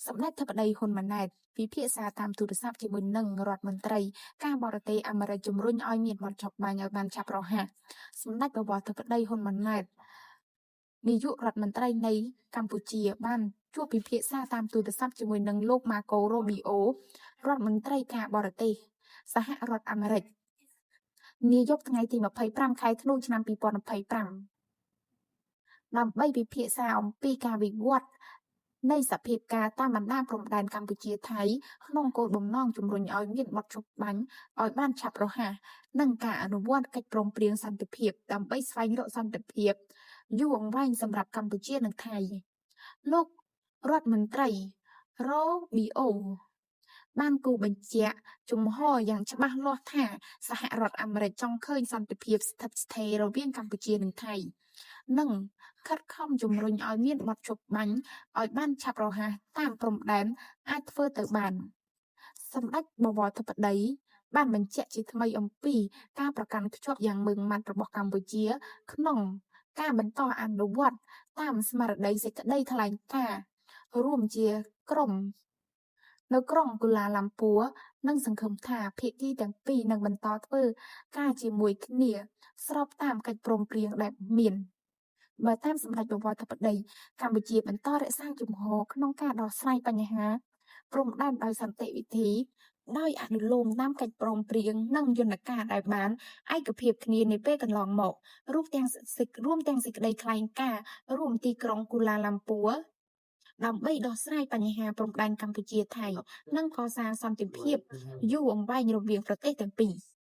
សម្ដេចធិបតីហ៊ុនម៉ាណែតពិភាក្សាតាមទូរស័ព្ទជាមួយនឹងរដ្ឋមន្ត្រីការបរទេសអាមេរិកជំរុញឲ្យមានបទឈប់បាញ់ឲ្យបានឆាប់រហ័សសម្ដេចបវរធិបតីហ៊ុនម៉ាណែតនាយករដ្ឋមន្ត្រីនៃកម្ពុជាបានជួបពិភាក្សាតាមទូរស័ព្ទជាមួយនឹងលោកម៉ាកូ រូប៊ីអូរដ្ឋមន្ត្រីការបរទេសសហរដ្ឋអាមេរិកនាយប់ថ្ងៃទី25ខែធ្នូឆ្នាំ2025ដើម្បីពិភាក្សាអំពីការវិវត្តនៃសភាពការណ៍តាមបណ្ដាព្រំដែនកម្ពុជាថៃក្នុងគោលបំណងជំរុញឲ្យមានបទឈប់បាញ់ឲ្យបានឆាប់រហ័សនិងការអនុវត្តកិច្ចព្រមព្រៀងសន្តិភាពដើម្បីស្វែងរកសន្តិភាពយូរអង្វែងសម្រាប់កម្ពុជានិងថៃលោករដ្ឋមន្ត្រីរ៉ូប៊ីអូបានគូសបញ្ជាក់ជំហរយ៉ាងច្បាស់លាស់ថាសហរដ្ឋអាមេរិកចង់ឃើញសន្តិភាពស្ថិតស្ថេររវាងកម្ពុជានិងថៃនិងខិតខំជំរុញឲ្យមានបទឈប់បាញ់ឲ្យបានឆាប់រហ័សតាមព្រំដែនអាចធ្វើទៅបានសម្ដេចបវរធិបតីបានបញ្ជាក់ជាថ្មីអំពីការប្រកាន់ខ្ជាប់យ៉ាងម៉ឺងម៉ាត់របស់កម្ពុជាក្នុងការបន្តអនុវត្តតាមស្មារតីសេចក្តីថ្លែងការណ៍រួមជាក្រុមនៅក្រុងកូឡាឡាំពួរនិងសង្ឃឹមថាភាគីទាំងពីរនឹងបន្តធ្វើការជាមួយគ្នាស្របតាមកិច្ចព្រមព្រៀងដែលមានបើតាមសម្ដេចបវរធិបតីកម្ពុជាបន្តរក្សាជំហរក្នុងការដោះស្រាយបញ្ហាព្រំដែនដោយសន្តិវិធីដោយអនុលោមតាមកិច្ចព្រមព្រៀងនិងយន្តការដែលបានឯកភាពគ្នានាពេលកន្លងមករួមទាំងរួមទាំងសេចក្តីថ្លែងការណ៍រួមទីក្រុងកូឡាឡាំពួរដើម្បីដោះស្រាយបញ្ហាព្រំដែនកម្ពុជាថៃនិងកសាងសន្តិភាពយូរអង្វែងរវាងប្រទេសទាំងពីរ។